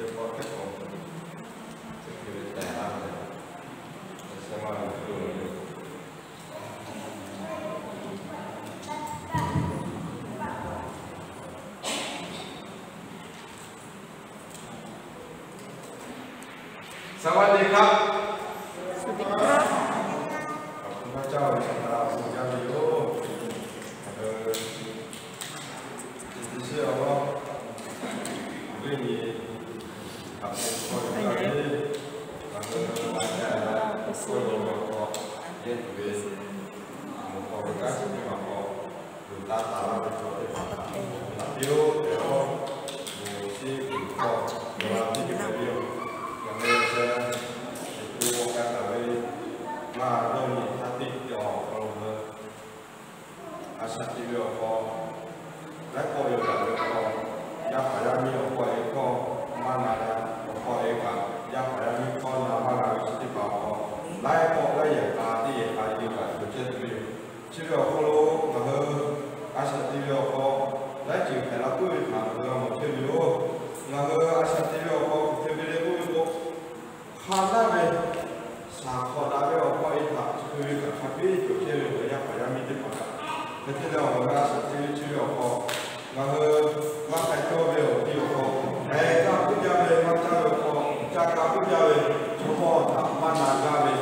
สวัสดีครับ สวัสดีครับ ขอบคุณพระเจ้า ขอบคุณพระเจ้า เออ ที่เชื่อว่าเรื่องนี้ ครับ เป็นข้อที่เราได้ เราได้รับการแก้ไข ก็ลงมาพอ เย็นเวร หลวงพ่อพระเจ้าที่มาพอ อยู่ตาตาเราเป็นตัวเป็นของเรา เดี๋ยว เดี๋ยว หมู่ที่อยู่ก็ เวลาที่อยู่ในเรื่อง ยังไม่ได้แจ้ง ดูโอกาสเอาไว้ ว่าเรื่องนี้ถ้าติดต่อเราเลย A shaꞈ teꞈ ve awˬ hk'aw, laiˉ pawˆ yoˬ kaꞈ ve awˬ hk'aw, yaˇ paˍ yaˇ miˇ awˬ hk'aw e hkawˇ maˇ na leh, awˬ hk'aw e kaꞈ yaˇ paˍ yaˇ miˇ hkawˇ na maˇ g'a ve chi teˇ hpaˍ awˬ hk'aw, laiˉ pawˆ laiˉ yehˬ k'a teˇ yehˬ k'a nyi kaꞈ cawˬ chehˇ tuˬ ve yoˬ. Chi ve awˬ hk'aw lo ngaˬ hui a shaꞈ teꞈ ve awˬ hk'aw, laiˉ ceuˬ hpehꞈ la puiˉ ve htaꞈ ngaˬ hui g'a mawˬ chehˇ ve yoˬ. Ngaˬ hui a shaꞈ teꞈ ve awˬ hk'aw hk'e te ve le k'oˆ ve k'o, hk'a naˉ ve shaˍ hk'awꞈ daꞈ ve awˬ hk'aw e htaꞈ chi hk'e ve kaꞈ hk'a biˇ cawˬ chehˇ ve ngaˬ hui yaˇ paˍ yaˇ miˇ teˇ hpaˍ kaꞈ, hk'e te leh awˬ g'aˇ a shaꞈ teꞈ ve chi ve awˬ hk'aw, ngaˬ hui maˇ k'ai cawˇ ve awˬ ti awˬ hk'aw, hk'aˬ hk'e kaꞈ puiˉ jaˇ ve maˇ caˇ ve awˬ hk'aw, ca kaꞈ puiˉ jaˇ ve, chaw mawˇ htaꞈ maˇ na gaˇ ve,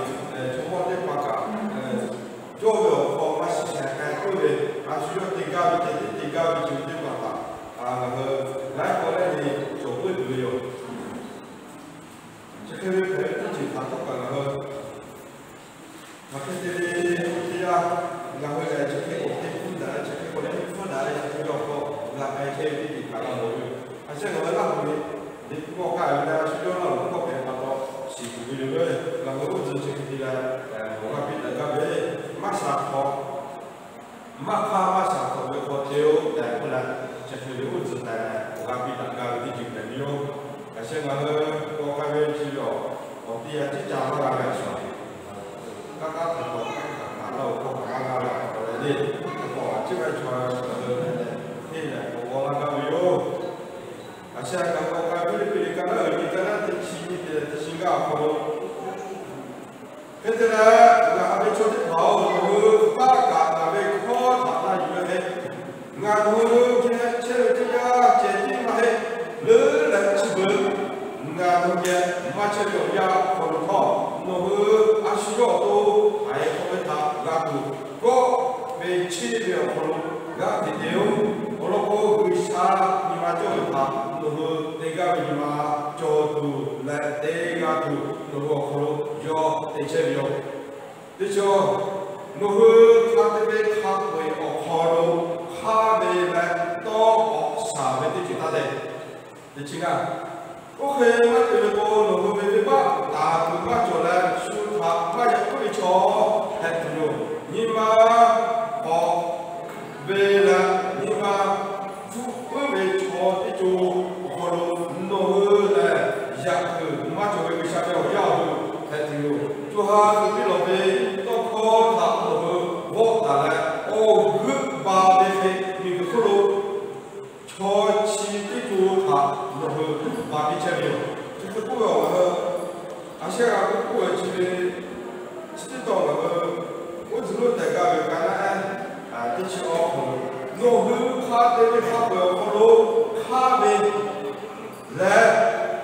chaw mawˇ teˇ hpaˍ kaꞈ cawˇ ve awˬ hk'aw maˇ shiˍ shaiˍ k'ai puiˉ ve, a shu yawˇ te gaˇ ve ceh tiˉ te gaˇ ve chi ve teˇ hpaˍ htaꞈ ngaˬ hui laiˉ pawˆ laiˉ nyi cawˬ puiˉ tuˬ ve yoˬ. Chi hk'e ve hpehꞈ ve teˇ ceuˬ htaꞈ htawˇ kaꞈ ngaˬ hui, hk'aˬ hk'e te ve teˇ yanˇ, ngaˬ hui lehˬ chi hk'e k'awꞈ te hpuˇ daꞈ leh, chi hk'e k'awꞈ leh hpuˇ daꞈ leh, chi hk'e ve awˬ hk'aw g'a k'ai chehˇ ve teˇ ceuˬ htaꞈ g'a mawˬ ve yoˬ. A sheh ngaˬ hui laˇ hui ve liꞈ hpu k'awꞈ k'ai ve leh, a shu yawˇ laˇ hui k'awꞈ hpehꞈ pa taw shiˍ tuˬ ve yoˬ. Ngaˬ hui uˉ tcuh chi hk'e te leh, awˬ g'aˇ piˇ daꞈ gaˇ ve, maˇ shaˍ hk'awꞈ maˇ hk'aˇ maˇ shaˍ hk'awꞈ ve hk'aw chehˇ-oˆ tehꞈ k'oˆ leh, chi hk'e ve uˉ tcuh tehꞈ leh awˬ g'aˇ piˇ daꞈ gaˇ ve teˇ ceuˬ hpehꞈ ve yoˬ. Yaꞈ sheh ngaˬ hui k'awꞈ k'ai ve chi ve awˬ, awˬ ti a ciˉ ca maˇ g'a ve a shaˍ, kaˇ kaˇ htaꞈ k'awꞈ htaꞈ laˇ-oˬ hkawˇ htaꞈ maˇ g'a ve a hk'aw leh le, hk'e k'awꞈ a ciˉ maˇ chaw a shaˍ leh le, hteˇ lehˬ k'awꞈ g'aw laˇ gaˇ ve yoˬ. Yaꞈ sheh ngaˬ hui k'awꞈ k'ai ve teˇ hkui le ka naˉ uiˍ ve ka naˉ teˇ chi nyi te leh teˇ chi gaˇ awˬ hk'aw lo Hk'e te leh, ngaˬ ve chaw teˇ hpaˍ-oˬ, nawˬ hui taˇ kaꞈ ngaˬ ve hkawˇ htaꞈ na yuˬ ve hk'e, ngaˬ nawˬ hui geh chehˇ ve teˇ yanˇ ceh tiˉ maˇ heˆ. Leuˉ leh chi beuꞈ ngaˬ nawˬ hui geh maˇ chehˇ ve awˬ yanˇ awˬ hk'aw lo htawˇ, nawˬ hui a shu yawˇ awˬ to haiˬ hk'awꞈ ve htaꞈ g'a tuˬ, kawˆ ve cheˇ ve awˬ hk'aw lo g'aˇ hteꞈ te-oˬ. Awˬ lawn k'o, G'uiˬsha nyi ma cawˇ ve htaꞈ nawˬ hui te gaˇ ve nyi ma cawˬ tuˬ leh te g'a tuˬ, nawˬ hui awˬ hk'aw lo yawˇ te chehˇ ve yoˬ. Teˇ chi, nawˬ hui hk'a te ve hk'a peu-eˬ awˬ hk'aw lo hk'aˇ ve leh tawˇ k'awꞈ shaˍ ve teˇ ceuˬ taˇ te. Teˇ chi ngaˇ, oˇ hk'e maˇ te ve k'o, nawˬ hui ve venˇbaˆ taˍ tuˬ maˇ cawˬ leh, shu htaꞈ maˇ yaꞈ puiˉ ve chaw hpehꞈ tuˬ yoˬ. Nyi ma k'awꞈ ve leh nyi ma hpfuhˆ puiˉ ve chaw teˇ co awˬ hk'aw lo nawˬ hui lehˬ, yaꞈ kuiˬ maˇ cawˬ ve G'uiˬsha ve awˬ yaˇ awˬ hui hpehꞈ tuˬ yoˬ. Co ha hkui piˇ lawˬ ve tawˇ hkawˇ htaꞈ nawˬ hui g'awˆ taˍ leh, awˬ g'euˆ ba ve hk'e miˬguiˬ hk'oˆ lo chaw chi teˇ co htaꞈ nawˬ hui ba piˇ chehˇ ve yoˬ. Chi hk'e k'oˆ ve awˬ lawn, a sheh g'a k'oˆ k'oˆ ve chi ve, chi teˇ tawˆ ngaˬ hui uˉ tcuh loˉ tehꞈ g'a ve ka naˉ, teˇ chi awˬ hk'aw lo, nawˬ hui hk'a te ve hk'a peu-eˬ awˬ hk'aw lo hk'aˇ ve leh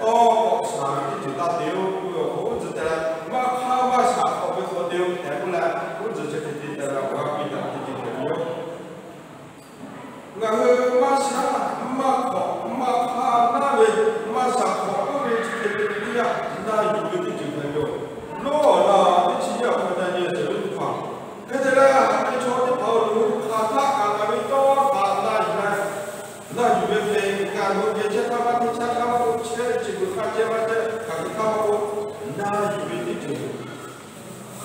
tawˇ k'awꞈ shaˍ ve teˇ ceuˬ taˇ te-oˬ. K'oˆ ve awˬ hk'aw uˉ tcuh te leh, maˇ hk'aˇ maˇ shaˍ hk'awꞈ ve hk'aw te-oˬ tehꞈ k'oˆ leh, uˉ tcuh chi hk'e te tehꞈ leh awˬ g'aˇ piˇ daꞈ ve teˇ ceuˬ hpehꞈ ve yoˬ. Ngaˬ hui maˇ shaˍ, maˇ hk'awꞈ, maˇ hk'aˇ naˉ ve, maˇ shaˍ hk'awꞈ k'oˆ ve chi hk'e te ve teˇ yanˇ, na yuˬ ve teˇ ceuˬ hpehꞈ ve yoˬ. Nawˬ la teˇ chi nyiˇ awˬ hk'aw ca nyi shehˍ ve teˇ hpaˍ, hk'e te leh, haꞈ ve chaw teˇ hpaˍ-oˬ, nawˬ hui hk'aˬ htaˆ kaꞈ ngaˬ ve tawˇ htaꞈ na yuˬ leh, na yuˬ ve hk'e, ngaˬ nawˬ hui geh chehˇ htaˇ maˇ te chehˇ htaˇ maˇ k'oˆ, chehˇ ve chi beuꞈ hk'a ceh maˇ ceh hk'aˬ hk'e htaˇ maˇ k'oˆ, na yuˬ ve teˇ ceuˬ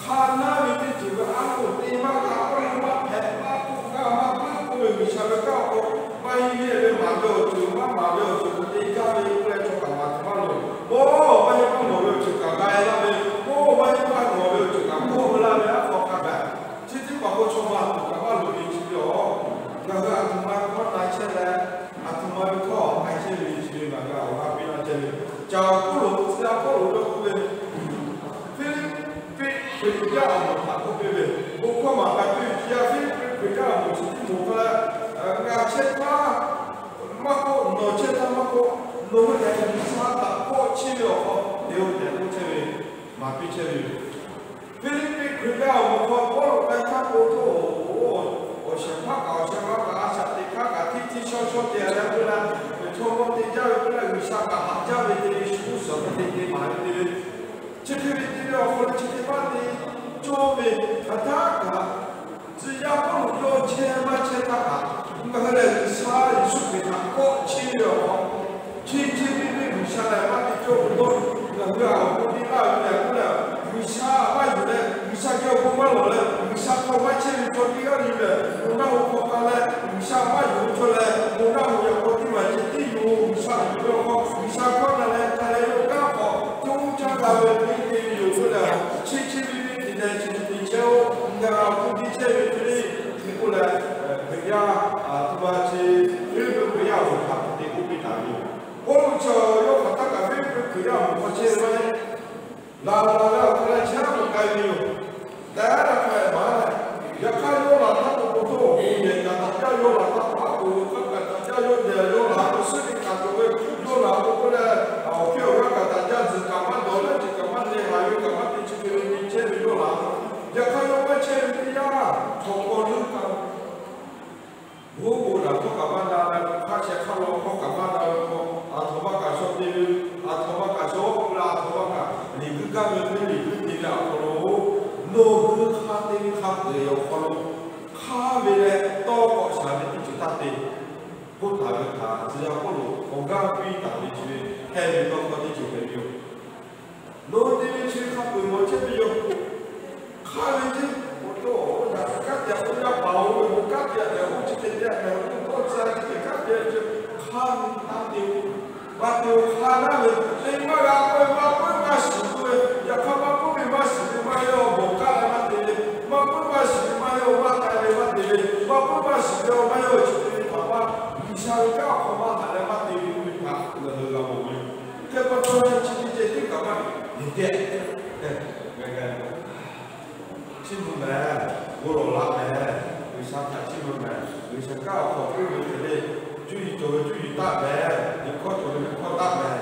Hk'a naˉ ve teˇ ceuˬ ve aˉ k'oˆ te maˇ k'a k'oˆ maˇ hpehꞈ maˇ k'oˆ g'a maˇ k'oˆ k'oˆ ve G'uiˬsha ve kanˉ awˬ hk'aw, maˇ heˆ ve maˍ ve awˬ ceuˬ maˇ maˍ ve awˬ ceuˬ hk'aw te gaˇ ve k'oˆ leh chaw kaꞈ maˍ tuˬ maˇ loˍ. Mawˇ maˇ heˆ maˇ nawˬ ve awˬ ceuˬ kaꞈ g'a e laˇ ve, mawˇ maˇ heˆ maˇ nawˬ ve awˬ ceuˬ kaꞈ mawˇ ve laˇ ve aˉ hk'aw hk'a gaˬ, chi teˇ hpaˍ k'o chaw maˍ tuˬ kaꞈ maˇ loˍ ve chi ve yoˬ. Ngaˬ hui aˬ htoꞈ ma hkawˇ na chehˇ leh, aˬ htoꞈ ma ve hkawˇ k'ai chehˇ ve chi ve ngaˬ hui awˬ g'aˇ piˇ laˇ chehˇ ve Hkriꞈ yaˇ awˬ moˍ htaꞈ k'oˆ piˇ ve, bon hkawˇ maˍ k'ai piˇ ve teˇ yanˇ, Hpiˇliˇpiˆ Hkriꞈ yaˇ awˬ moˍ chi teˇ moˍ hk'aw leh, ngaˬ chehˇ htaˇ maˇ k'oˆ, nawˬ chehˇ htaˇ maˇ k'oˆ, nawˬ hui lehˬ G'uiˬsha htaꞈ kawˆ chiˇ ve awˬ hk'aw te-o tehꞈ k'oˆ chehˇ ve, maˍ piˇ chehˇ ve yoˬ. Hpiˇliˇpiˆ Hkriꞈ yaˇ awˬ moˍ hk'aw Pawˇluꞈ k'ai htaˇ k'o, awˬ shehˍ hpaˇ kaꞈ awˬ shehˍ ma kaꞈ a shaꞈ teꞈ hk'aˇ kaꞈ hteˇ hteˇ shaw shaw te leh k'oˆ leh, chaw mawˇ te jaˇ ve k'oˆ leh, G'uiˬsha kaꞈ haꞈ jaˇ ve te ve, shu g'uˇ suhˍ hk'e te te maˍ ve te ve, chi hk'e ve te ve awˬ hk'aw lo chi hk'e maˇ te cawˇ ve, hk'aˬ htaˇ kaꞈ tcuh yaˇ Pawˇluꞈ yawˇ chehˇ maˇ chehˇ htaˇ kaꞈ, ngaˬ hui lehˬ G'uiˬsha Yeˍsuˆ Hkriꞈ htaꞈ kawˆ chiˇ ve awˬ hk'aw, chi chi ve ve G'uiˬsha lehˬ maˇ te cawˇ ve dawˇ, ngaˬ hui a awˬ bon te laˇ ve tehꞈ k'oˆ leh, G'uiˬsha maˇ yuˬ leh, G'uiˬsha geh awˬ bon maˇ lawˬ leh, G'uiˬsha hk'aw maˇ chehˇ ve chaw teˇ g'aˇ le lehˬ, moˬ naˆ hoꞈ hk'aw k'ai leh, G'uiˬsha maˇ yuˬ ve chaw lehˬ, moˬ naˆ hoꞈ yaꞈ k'aw teˇ maˬ ceh tiˉ yoˬ. G'uiˬsha yuˬ ve awˬ hk'aw G'uiˬsha hkawˇ na leh k'ai leh yawˇ kanˉ hk'aw coˇ caˇ g'a ve teˇ te ve yoˬ k'oˆ leh, chi chi ve ve te leh chi hk'e te chehˇ-oˆ. Ngaˬ hui te chehˇ ve hk'e le, hk'e k'oˆ leh, Hkriꞈ yaˇ a htoꞈ ma chi Hpiˇliˇpiˆ Hkriꞈ yaˇ awˬ moˍ htaꞈ te k'oˆ piˇ taˍ ve yoˬ. Pawˇluꞈ chi yawˇ hk'aˬ htaˇ kaꞈ Hpiˇliˇpiˆ Hkriꞈ yaˇ awˬ moˍ hk'aw chehˇ ve maˇ heˆ. Laˬ laˬ leh awˬ hk'aw leh chehˇ k'oˆ k'ai ve yoˬ. Tehꞈ k'oˆ k'ai maˍ leh, yaꞈ hk'aˇ yawˇ laˬ htaˇ k'o, k'o hto awˬ bon yehˬ kaꞈ daꞈ jaˇ, yawˇ laˬ htaˇ k'o, aˉ poꞈ kaꞈ daꞈ jaˇ, yawˇ dehˬ yawˇ laˬ k'o, suhˉ teꞈ kaꞈ cawˬ ve yawˇ laˬ k'o k'oˆ leh, awˬ hkiˇ awˬ g'aˇ kaꞈ daꞈ jaˇ, tzuhˬ kaꞈ maˇ dawˬ, leuˉ ceuˬ kaꞈ maˇ te, haˍ ve kaꞈ maˇ te, chi hk'e ve te chehˇ ve yawˇ laˬ. Yaꞈ hk'aˇ yawˇ maˇ chehˇ ve teˇ yanˇ, htawnˍ k'awꞈ leuˉ kaꞈ Bon bon daꞈ hkawˇ kaꞈ maˇ na leh, hk'a sheh hk'a law hkawˇ kaꞈ maˇ na ve hk'aw, aˬ htoꞈ ma kaꞈ shaw te ve, aˬ htoꞈ ma kaꞈ shaw k'oˆ leh, aˬ htoꞈ ma kaꞈ liꞈ guiˇ gaˇ ve, teˇ liꞈ guiˇ te ve awˬ hk'aw lo, nawˬ hui hk'a te ve hk'a peu-eˬ awˬ hk'aw lo, hk'aˇ ve leh tawˇ k'awꞈ shaˍ ve teˇ ceuˬ taˇ te. K'oˆ taˍ ve htaꞈ tcuh yaˇ Pawˇluꞈ awˬ g'aˇ piˇ taˍ ve chi ve, heh ve tawˇ hkawˇ teˇ ceuˬ hpehꞈ ve yoˬ. Nawˬ hui te ve chi hk'a peu-eˬ mawˬ chehˇ ve yoˬ. Hk'aˇ ve ceh, awˬ to awˬ yaꞈ kanˉ te-a k'oˆ yaˇ paˍ-oˬ ve, bon kanˉ te-a tehꞈ k'oˆ chi hk'e te-a tehꞈ k'oˆ, tawˇ tcuh-a chi hk'e kanˉ te-a ve, hk'aˇ ve taˇ te-o. Maˇ te-o, hk'a naˉ ve te maˇ g'a k'oˆ ve, maˇ peuˉ maˇ shiˍ k'oˆ ve, yaꞈ hk'aˇ maˇ peuˉ ve maˇ shiˍ ve maˇ heˆ-oˬ, bawˬ kaˉ leh maˇ te ve, maˇ peuˉ maˇ shiˍ ve maˇ heˆ-oˬ, maˇ k'ai ve maˇ te ve, maˇ peuˉ maˇ shiˍ ve maˇ heˆ-oˬ, chi hk'e ve htaꞈ maˇ, G'uiˬsha ve kanˉ awˬ hk'aw maˇ haꞈ leh maˇ te ve k'oˆ ve htaꞈ ngaˬ hui g'a mawˬ ve yoˬ. Hk'e pa taw leh chi teˇ ceh tiˉ kaꞈ maˇ heˆ, yeˬ tehꞈ, chiˇ mvuh mehˍ, bon lawˬ la mehˍ, G'uiˬsha htaꞈ chiˇ mvuh mehˍ, G'uiˬsha kanˉ awˬ hk'aw k'oˆ ve hk'e le, cuˇ yiˍ cawˬ ve cuˇ yiˍ taˆ mehˍ, liꞈ hkawˇ cawˬ ve liꞈ hkawˇ taˆ mehˍ,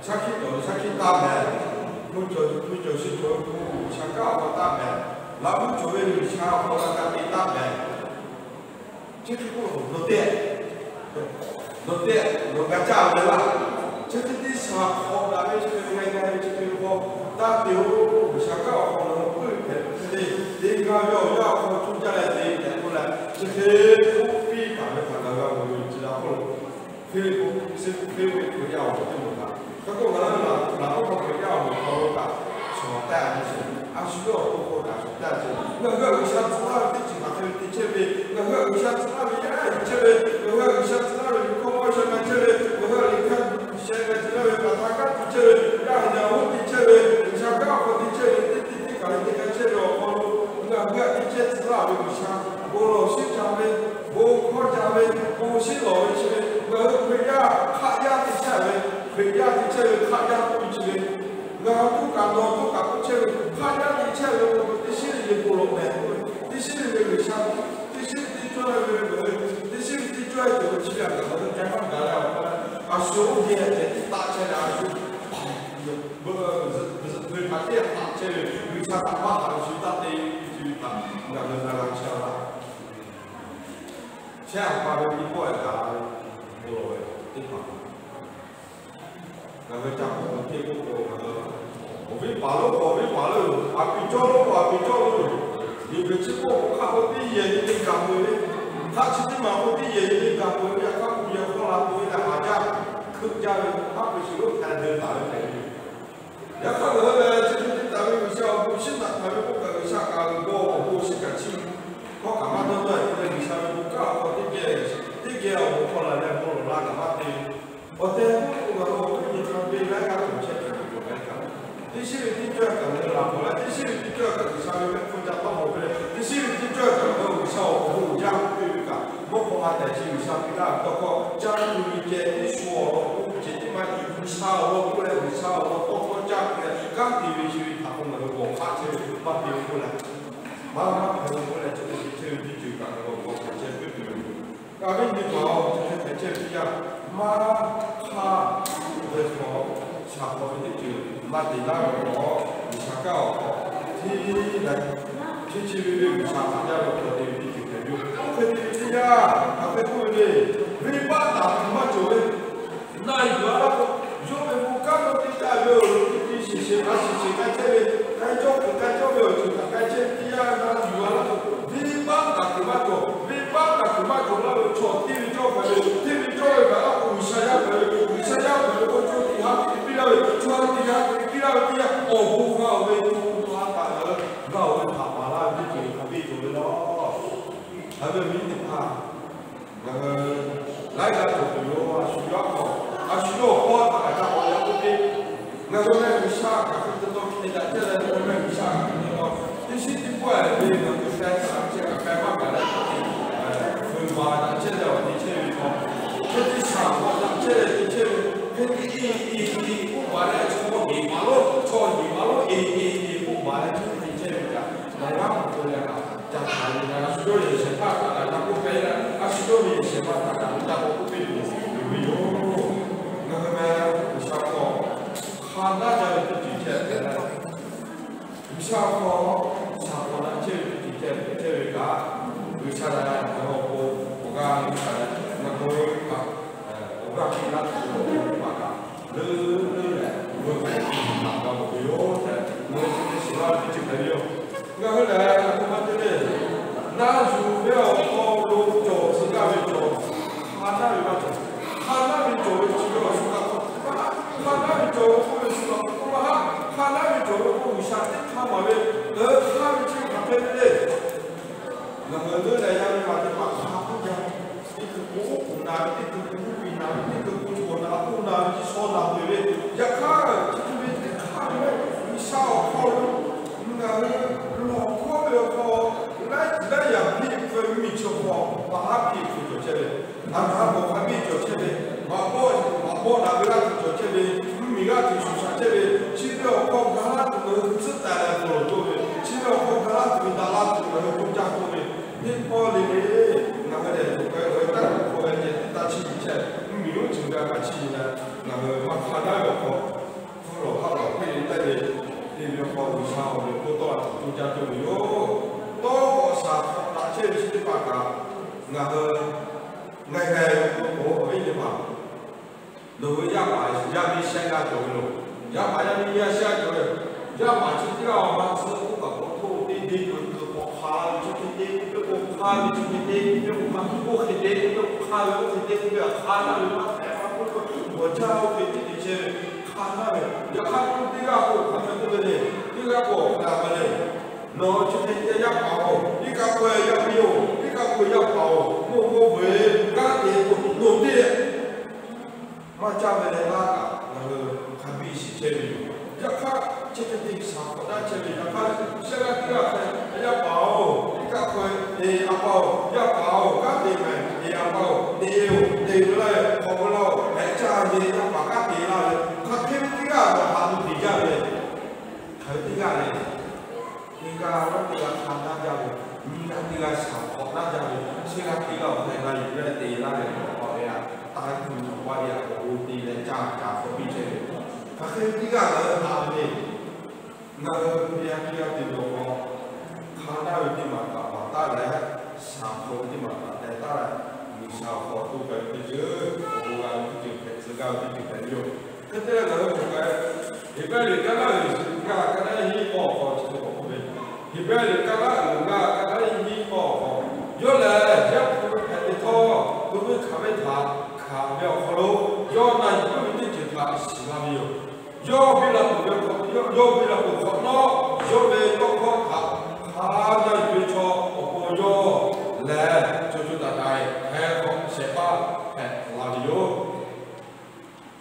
shaˉ hkiˆ cawˬ ve shaˉ hkiˆ taˆ mehˍ, hpu cawˬ ve hpu cawˬ, shi cawˬ ve hpu, G'uiˬsha kanˉ awˬ hk'aw taˆ mehˍ, laꞈ mvuhˇ cawˬ ve G'uiˬsha awˬ hk'aw g'a ga te taˆ mehˍ. Chi hk'e k'o, nawˬ tehꞈ, nawˬ tehꞈ nawˬ g'a caˇ ve laˇ. Chi hk'e te shaˍ hk'awꞈ daꞈ ve chi hk'e ve, g'a g'a ve chi hk'e ve hk'aw, taˇ te-o. G'uiˬsha kanˉ awˬ hk'aw nawˬ k'oˆ ve hpehꞈ ve hk'e le, te g'a ve awˬ yanˇ awˬ hk'aw coˇ caˇ leh te tehꞈ k'oˆ leh, chi hk'e k'oˆ piˇ taˍ ve htaꞈ ngaˬ g'a mawˬ ve yoˬ. Chi htaꞈ k'oˆ lo, Hpiˇliˇpiˆ, Hpiˇliˇpiˆ Hkriꞈ yaˇ awˬ moˍ teˇ moˍ htaꞈ, hk'e k'oˆ ngaˬ hui laˬ, laˬ k'oˆ hk'aw Hkriꞈ yaˇ awˬ moˍ hk'aw lo kaꞈ, shawˍ taˆ-a ve, a shu yawˇ awˬ to hk'aw kaꞈ shawˍ taˆ-a ve, ngaˬ hui G'uiˬsha tcuh laˇ ve teˇ ceuˬ hk'aˬ hk'e ve te chehˇ ve, ngaˬ hui G'uiˬsha tcuh laˇ ve yaˇ te chehˇ ve, ngaˬ hui G'uiˬsha tcuh laˇ ve liꞈ hkawˇ maˇ shawˍ g'a chehˇ ve, ngaˬ hui liꞈ hkawˇ shawˍ g'a chehˇ ve, hk'aˬ htaˇ kaꞈ te chehˇ ve, yaˇ heꞈ yaˇ oˇ te chehˇ ve, G'uiˬsha kanˉ awˬ hk'aw te chehˇ ve, teˇ teˇ teˇ kaꞈ ve te g'a chehˇ ve awˬ hk'aw lo, ngaˬ hui a te chehˇ tcuh laˇ ve G'uiˬsha, bon lawˬ shiˉ ca ve, bon hkawˇ ca ve, bon shiˉ lawˬ ve chi ve, ngaˬ hui Hkriꞈ yaˇ hk'aˆ yaˇ te chehˇ ve, Hkriꞈ yaˇ te chehˇ ve hk'aˆ yaˇ k'oˆ ve chi ve, ngaˬ hui tuˉ kaꞈ nawˬ tuˉ kaꞈ k'oˆ chehˇ ve hk'aˆ yaˇ te chehˇ ve k'o, teˇ shiˉ le le bon lawˬ mehˍ k'oˆ ve, teˇ shiˉ le le G'uiˬsha, teˇ shiˉ le teˇ cawˇ ve, teˇ shiˉ le teˇ cawˇ ve cawˬ ve chi ve, a kaꞈ ngaˬ hui ca maˇ gaˬ leh awˬ hk'aw leh, a shu oˇ geh hpehꞈ tiˉ taˆ chehˇ leh a shu, ve hk'aˬ teˇ htaꞈ chehˇ ve G'uiˬsha htaꞈ maˇ haꞈ ve shu taˆ te ve chi ve htaꞈ ngaˬ hui na g'a chehˇ laˇ. Chehˇ a pa ve teˇ pawˆ-e gaˬ la ve, bon lawˬ ve teˇ hpaˍ ngaˬ hui ca k'awꞈ ve teˇ k'oˆ k'o, ngaˬ hui awˬ viˉ paˍ lonˉ k'o awˬ viˉ paˍ lonˉ yoˬ, aˬ piˍ cawˇ lonˉ k'o aˬ piˍ cawˇ lonˉ yoˬ. Liꞈ hpu chi k'oˆ k'o, hk'aˆ k'o teˇ yehˬ nyi le gaˬ peuˬ ve, hk'aˆ chi teˇ maˬ k'o teˇ yehˬ nyi le gaˬ peuˬ ve, yaꞈ hk'aˇ k'o yehˬ hk'aw la peuˬ ve leh haˍ jaˇ hkeuˆ jaˇ ve, hk'aˆ k'o shu lonˉ htaꞈ deu taˍ ve hpehꞈ ve yoˬ. Yaꞈ hk'aˇ ngaˬ hui lehˬ, chi hk'e te taˍ ve G'uiˬsha awˬ bon shiˉ naꞈ htaꞈ ve k'oˆ kaꞈ, G'uiˬsha kaꞈ ve bon awˬ bon shiˉ kaꞈ chiˇ mvuh hkawˇ kaꞈ maˇ dawˇ dawˇ-e te leh, G'uiˬsha ve bon kanˉ awˬ hk'aw teˇ geh, teˇ geh awˬ bon hk'aw laˬ leh bon lawˬ la kaꞈ maˇ te. Awˬ tehˬ k'oˆ k'o, ngaˬ hui awˬ hk'aw nyi hk'a peu-eˬ laiˉ g'aˇ cawˬ chehˇ tuˬ cawˬ leh kaꞈ, teˇ shiˉ ve teˇ cawˇ kaꞈ ngaˬ hui laˬ mawˬ leh, teˇ shiˉ ve teˇ cawˇ kaꞈ G'uiˬsha ve mehˆ hpfuhˇ ca tawˇ mawˬ ve leh, teˇ shiˉ ve teˇ cawˇ kaꞈ ngaˬ hui G'uiˬsha awˬ bon uiˍ jaˇ k'oˆ piˇ ve kaꞈ, mawˇ hk'aw ha tehˬ chi G'uiˬsha piˇ laˇ ve tawˇ hkawˇ caˇ tuˬ ve ceh, teˇ shu awˬ lawn k'oˆ ve ceh tiˉ maˇ heˆ. G'uiˬsha awˬ lawn k'oˆ leh G'uiˬsha awˬ lawn tawˇ hkawˇ caˇ tuˬ leh kanˉ te ve chi ve htaꞈ k'o ngaˬ hui k'awꞈ hk'aˆ chehˇ ve. maˇ te ve k'oˆ leh, maˇ maˇ hpehꞈ ve k'oˆ leh, chi hk'e te chehˇ ve teˇ ceuˬ kaꞈ ngaˬ hui k'awꞈ hpehꞈ chehˇ ve teˇ ceuˬ. Ngaˬ ve nyi ma-oˬ, chi hk'e hpehꞈ chehˇ ve teˇ yanˇ, maˇ hk'aˇ ve hk'aw shaˍ hk'awꞈ ve teˇ ceuˬ maˇ te laˇ ve k'o, G'uiˬsha kaˇ awˬ hk'aw hteˇ leh, chi chi ve ve G'uiˬsha htaꞈ jaˇ ve awˬ hk'aw te ve teˇ ceuˬ hpehꞈ ve yoˬ. Oˇ hk'e te ve teˇ yanˇ, hk'aˬ hk'e k'oˆ ve le, venˇbaˆ taˍ tuˬ maˇ cawˬ ve, na yuˬ-a laˇ k'o, yawˇ ve bon kanˉ dawˇ teˇ caˇ ve awˬ lawn teˇ shiˍ shiˍ a shiˍ shiˍ k'ai chehˇ ve, k'ai cawˇ kuiˬ k'ai cawˇ ve awˬ ceuˬ htaꞈ k'ai chehˇ ve teˇ yanˇ, na yuˬ-a laˇ k'o, venˇbaˆ taˍ tuˬ maˇ cawˬ. Venˇbaˆ taˍ tuˬ maˇ cawˬ laˇ ve chaw hteˇ ve cawˇ hpehꞈ ve, hteˇ ve cawˇ ve kaꞈ laˇ k'o, G'uiˬsha yaˇ hpehꞈ ve, G'uiˬsha yaˇ hpehꞈ ve k'o, chaw teˇ ha te piˇ laˇ ve, chaw ha teˇ ha te piˇ laˇ ve teˇ yanˇ, awˬ bon g'a-oˬ ve, chaw ha taˍ laˇ-oˬ ve htaꞈ paˍ laˇ ve teˇ ceuˬ hk'a biˇ cawˬ ve law. Hk'a ve awˬ viˉ teˇ hpaˍ, ngaˬ hui laiˉ g'aˇ cawˬ tuˬ yoˬ. A shu yawˇ hk'aw, a shu yawˇ awˬ hk'aw htaꞈ kaꞈ ca k'awꞈ yaꞈ k'oˆ piˇ. Ngaˬ hui meh G'uiˬsha kaꞈ hk'e te taw hk'e daꞈ chehˇ leh, meh G'uiˬsha kaꞈ hk'e te taw teˇ shiˉ teˇ pawˆ-e ve ngaˬ hui sheh htaꞈ chehˇ kaꞈ k'ai maˇ gaˬ leh, fuiˍ baˬ daꞈ chehˇ leh awˬ te chehˇ ve chaw, hk'e te shaˍ hk'awꞈ daꞈ chehˇ leh te chehˇ ve, hk'e te e e e k'oˆ baˬ leh, chaw heˍ maˍ lonˉ, chaw heˍ maˍ lonˉ e e e k'oˆ baˬ leh, hk'e te chehˇ ve kaꞈ, na g'aˇ k'oˆ leh kaꞈ ca hkanˍ ve, a shu yawˇ yehˬ shehˍ hpaˇ kaꞈ daꞈ na k'oˆ hpehꞈ leh, a shu yawˇ ve yehˬ shehˍ hpaˇ htaꞈ kaꞈ ca k'awꞈ k'oˆ piˇ tuˬ yoˬ ve yoˬ. Ngaˬ hui meh G'uiˬsha hk'aw hk'a daꞈ jaˇ ve teˇ ceuˬ chehˇ hpehꞈ leh, G'uiˬsha hk'aw shaˍ hk'awꞈ daꞈ chehˇ ve teˇ ceuˬ chehˇ ve chehˇ ve kaꞈ, G'uiˬsha lehˬ ngaˬ hui awˬ pon awˬ g'aˇ ve htaꞈ leh ngaˬ hui kaꞈ awˬ g'aˇ piˇ laˇ tuˬ ve teˇ hpaˍ kaꞈ leuˉ leuˉ leh, ngaˬ hui hk'a hk'e te htaꞈ g'a mawˬ ve yoˬ tehꞈ, ngaˬ hui chi hk'e shiˍ laˇ ve teˇ ceuˬ hpehꞈ ve yoˬ. Ngaˬ hui lehˬ, a htoꞈ ma te le, na yuˬ ve awˬ hk'aw lo cawˬ tcuh gaˇ ve cawˬ, hk'a naˉ ve maˇ cawˬ. Hk'a naˉ ve cawˬ ve chi ve awˬ shu kaꞈ k'oˆ maˇ haˆ. Hk'a naˉ ve cawˬ ve k'oˆ ve shu kaꞈ k'oˆ maˇ haˆ. Hk'a naˉ ve cawˬ ve k'oˆ G'uiˬsha teˇ hk'aˇ maˍ ve, ngaˬ hui hk'aˇ ve chi hk'aˬ hk'e ve le. Ngaˬ hui leuˉ leh yaˇ miˇ ma teˇ hpaˍ hk'a k'oˆ jaˇ. Teˇ hkui k'o oˉ k'oˍ na ve, teˇ hkui k'o oˉ piˍ na ve, teˇ hkui k'o chaw na k'oˆ na ve, teˇ shaw na peuˬ ve. Yaꞈ hk'aˇ, chi hk'e ve teˇ hk'aˇ ve maˇ heˆ. G'uiˬsha awˬ hk'aw lo ngaˬ hui lawˬ hkawˉ ve awˬ hk'aw, laiˉ ceuˬ laiˉ yaꞈ piˇ ve mvuhˇmiˬ chi awˬ hk'aw, maˇ haˉ piˇ hk'e cawˬ chehˇ ve, a hk'a hk'aw hk'a biˇ cawˬ chehˇ ve, maꞈ bawˆ maꞈ bawˆ daꞈ ve g'aˇ hteꞈ cawˬ chehˇ ve, mvuhˇmiˬ g'aˇ hteꞈ shuˍ shaꞈ chehˇ ve, chi ve awˬ hk'aw ga laˇ tuˬ ngaˬ hui tcuhˉ taˍ leh hk'aw lo cawˬ ve, chi ve awˬ hk'aw ga laˇ tuˬ ve daꞈ laˇ tuˬ ngaˬ hui co caˇ k'oˆ ve, teˇ pawˆ le le, ngaˬ hui lehˬ tuˬ k'ai ve taˇ k'awꞈ hk'aw ve ceh teˇ taˇ chiˇ nyi chehˇ, mvuhˇmiˬ lonˉ chi g'a kaꞈ chiˇ nyi leh, ngaˬ hui maˇ hk'a gaˇ ve awˬ hk'aw, hk'aw lawˬ hk'aw lawˬ hk'e le taˇ ve, te ve awˬ hk'aw G'uiˬsha awˬ meh k'oˆ tawˆ la tuˬ co caˇ cawˬ ve yoˬ. Tawˇ k'awꞈ shaˍ hk'awꞈ daꞈ chehˇ ve chi teˇ hpaˍ kaꞈ, ngaˬ hui ngaˬ hui k'o awˬ viˉ teˇ hpaˍ, nawˬ hui yaˇ paˍ yaˇ miˇ shehˆ g'aˇ cawˬ ve yoˬ. Yaˇ paˍ yaˇ miˇ yaˇ shehˆ g'aˇ cawˬ ve yoˬ. Yaˇ paˍ chi teˇ g'aˇ awˬ ma tcuh k'oˆ kaꞈ k'awꞈ htoˇ teˇ deˇ keu keu k'awꞈ hk'a ve chi hk'e te, teˇ k'o hk'a ve chi hk'e te, teˇ k'o ma oˇ hk'e te, teˇ k'o hk'a ve oˇ hk'e te, teˇ g'aˇ hk'a laˇ ve maˇ hpehꞈ maˇ k'oˆ ve, awˬ jaˇ oˇ hk'e te te chehˇ ve, hk'a laˇ ve. Yaꞈ hk'aˇ k'oˆ teˇ g'aˇ k'o hk'aˬ hk'e k'oˆ ve le, teˇ g'aˇ k'o hk'aˬ hk'e le, nawˬ chi hk'e te yaˇ paˍ-oˬ, iˉ kaˆ k'oˆ ve yaˇ miˇ-oˬ, iˉ kaˆ k'oˆ ve yaˇ paˍ-oˬ, mawˇ mawˇ ve kanˉ te k'o nawˬ te maˇ caˇ ve leh laˇ kaꞈ ngaˬ hui hk'a biˇ shiˍ chehˇ ve yoˬ. Yaꞈ hk'aˇ chi hk'e te shaˍ hk'awꞈ daꞈ chehˇ ve yaꞈ hk'aˇ, shehˆ g'aˇ teˇ g'aˇ hk'e, yaˇ paˍ-oˬ, iˉ kaˆ k'oˆ ve, e a pa-oˬ, yaˇ paˍ-oˬ, kanˉ te mehˍ, e a pa-oˬ, te-oˬ, te ve laˇ ve hk'aw k'oˆ laˇ-oˬ, hpehꞈ caˇ ve yaˇ paˍ kanˉ te laˇ ve, hk'aˬ hk'e ve teˇ g'aˇ nawˬ haꞈ ve te jaˇ ve, hk'aˬ ve teˇ g'aˇ le. Teˇ g'aˇ lawˉ teˇ g'aˇ hk'a daꞈ jaˇ ve, nyiˇ g'aˇ teˇ g'aˇ shaˍ hk'awꞈ daꞈ jaˇ ve, shehˆ g'aˇ teˇ g'aˇ awˬ hk'e na yuˬ leh te laˇ ve awˬ hk'aw ve a, taˇ tuˬ awˬ pa ve a k'awꞈ g'aw te leh caˇ caˍ hk'awꞈ piˇ chehˇ ve, hk'aˬ hk'e ve teˇ g'aˇ ngaˬ hui haꞈ ve le. Ngaˬ hui teˇ g'aˇ teˇ g'aˇ te ve awˬ hk'aw, hk'a daꞈ ve teˇ maˬ htaꞈ maˍ taˉ leh, shaˍ hk'awꞈ ve teˇ maˬ htaꞈ teh taˉ leh, G'uiˬsha awˬ hk'aw to k'ai ve teˇ ceuˬ, awˬ bon g'a ve teˇ ceuˬ hpehꞈ tcuh gaˇ ve teˇ ceuˬ hpehꞈ ve yoˬ. Hk'e te leh ngaˬ hui cawˬ k'ai, Heˍbrehˇ liꞈ kaˉ laˇ uiˍ ngaˇ kaˉ naˉ nyiˇ k'awˇ awˬ hk'aw chi k'awꞈ k'oˆ ve, Heˍbrehˇ liꞈ kaˉ laˇ uiˍ ngaˇ kaˉ naˉ nyiˇ k'awˇ awˬ hk'aw, yawˇ lehˬ yaˇ hpu hpehꞈ ve htawˇ, to ve hkanˍ ve htaꞈ hkanˍ ve awˬ hk'aw lo yawˇ na yuˬ puiˉ ve teˇ ceuˬ htaꞈ shiˍ la ve yoˬ. Yawˇ biˇ la peuˬ ve hk'awꞈ, yawˇ biˇ la peuˬ hk'awꞈ nawˉ, yawˇ ve tawˇ hkawˇ htaꞈ hk'a na yuˬ ve chaw awˬ pon yawˇ lehˬ, co co taiˍ taiˍ heh k'awꞈ shehˍ hpaˇ hpehꞈ la ve yoˬ.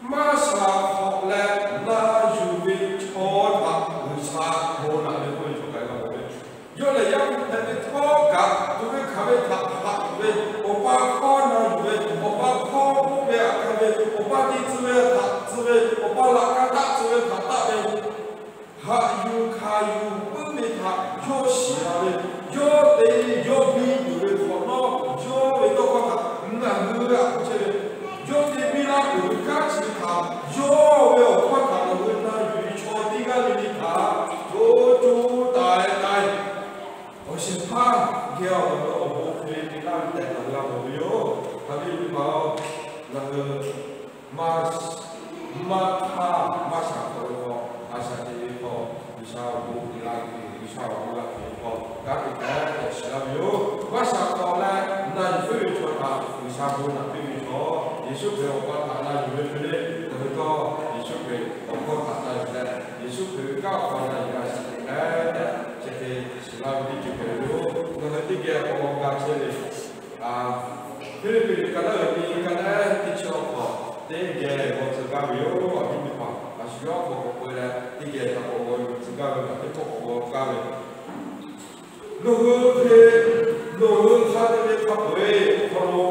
Maˇ shaˍ hk'awꞈ leh na yuˬ ve chaw htaꞈ G'uiˬsha bon naꞈ ve k'oˆ ve cawˬ k'ai g'a mawˬ ve. Yawˇ lehˬ yaˇ hpu hpehꞈ ve htawˇ kaꞈ, tuˬ ve hkanˍ ve htaꞈ haꞈ tuˬ ve, awˬ pa hkawˇ na yuˬ ve, awˬ pa hkawˇ k'oˆ ve htaꞈ hkanˍ ve, awˬ pa te tcuh ve htaꞈ tcuh ve, awˬ pa laꞈ ka taˆ tcuh ve htaꞈ taˆ ve, haꞈ yuˬ hkanˍ yuˬ puiˉ ve htaꞈ maˇ, maˇ hk'aˇ maˇ shaˍ hk'awꞈ ve hk'aw, a shaˍ te ve hk'aw, G'uiˬsha awˬ bon uiˍ la tuˬ, G'uiˬsha awˬ bon g'a tuˬ ve hk'aw kanˉ te hpehꞈ tehꞈ shiˍ laˇ ve yoˬ. Maˇ shaˍ hk'awꞈ leh na yuˬ puiˉ ve chaw htaꞈ G'uiˬsha bon naꞈ piˇ ve chaw, Yeˍsuˆ Hkriꞈ awˬ pa htaꞈ na yuˬ ve hk'e le, ngaˬ hui htawˇ Yeˍsuˆ Hkriꞈ awˬ hkawˇ htaꞈ na yuˬ leh, Yeˍsuˆ Hkriꞈ ve kanˉ awˬ hk'aw na yuˬ ve a shaˍ te hpehꞈ tehꞈ chi hk'e shiˍ laˇ ve teˇ ceuˬ hpehꞈ ve yoˬ. Ngaˬ hui teˇ geh awˬ lawn ga chehˇ ve Hpiˇliˇpiˆ liꞈ ka naˉ uiˍ nyi ka naˉ teˇ chi awˬ hk'awꞈ teˇ geh g'aw tcuh gaˇ ve yoˬ. Awˬ viˉ teˇ hpaˍ, a shu yawˇ hk'aw k'awꞈ k'oꞈ e leh teˇ geh htaꞈ k'awꞈ g'aw yuˬ tcuh gaˇ ve, teˇ pawˆ k'awꞈ g'aw gaˇ ve, nawˬ hui hk'e, nawˬ hui hk'a te ve hk'a peu-eˬ awˬ hk'aw lo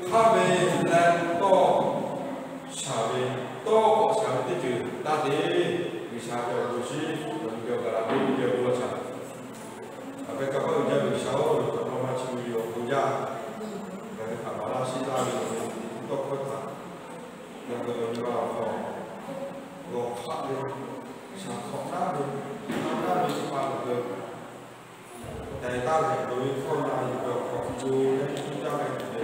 hk'aˇ ve leh tawˇ shaˍ ve, tawˇ k'awꞈ shaˍ ve teˇ ceuˬ taˇ te. G'uiˬsha ve awˬ bon shinˉ nawˬ hui geh awˬ gaˬ la ve teˇ geh bon lawˬ shaˍ. A pehˉ kaꞈ paˇ uiˍ jaˇ ve G'uiˬsha-oˬ, nawˬ htaꞈ maˇ maˇ chi ve awˬ bon jaˇ. Ngaˬ hui htaꞈ maˍ laˇ shiˉ laˇ ve awˬ hk'aw lo, tawˇ hkawˇ htaꞈ ngaˬ hui awˬ hk'aw lo g'awˬ hk'aˆ ve, shaˍ hk'awꞈ taˉ ve, hk'aˆ taˉ ve teˇ hpaˍ ngaˬ hui taiˍ taˇ lehˬ, nawˬ ve hkawˇ na yuˬ ve awˬ hk'aw lo leh cuˇ caˇ ve tuˬ ve,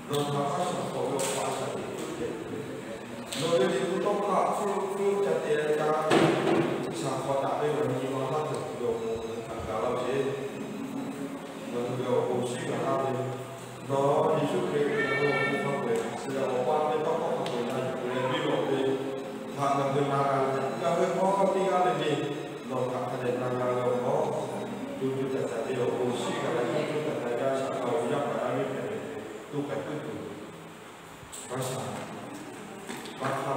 nawˬ htaꞈ maˇ shaˍ hk'awꞈ ve awˬ hk'aw a shaˍ teꞈ tuˬ tehꞈ tuˬ ve, nawˬ ve liꞈ hpu tawˇ hk'aˇ hpfuhˇ hpfuhˇ ca te leh caˇ, shaˍ hk'awꞈ daꞈ ve awˬ nyi ma laˇ tuˬ ve awˬ pon ngaˬ hui htaꞈ gaˬ laˇ ve, ngaˬ hui ve awˬ bon shinˉ gaˬ laˇ ve, nawˬ Yeˍsuˆ Hkriꞈ ve awˬ bon hk'a peu-eˬ, suh leh awˬ pa ve tawˇ hkawˇ hk'a peu-eˬ na yuˬ leh biˇ lawˬ ve htaꞈ ngaˬ hui na g'a leh, ngaˬ hui hk'aw teˇ g'aˇ le le nawˬ htaꞈ hk'a dehꞈ na g'a ve awˬ hk'aw, co co taiˍ taiˍ ve awˬ bon shinˉ gaˬ leh, co co taiˍ taiˍ g'a shaˍ g'a ve yaˇ paˍ yaˇ miˇ hpehꞈ ve, to k'ai puiˉ tuˬ, maˇ shaˍ, maˇ hk'aˇ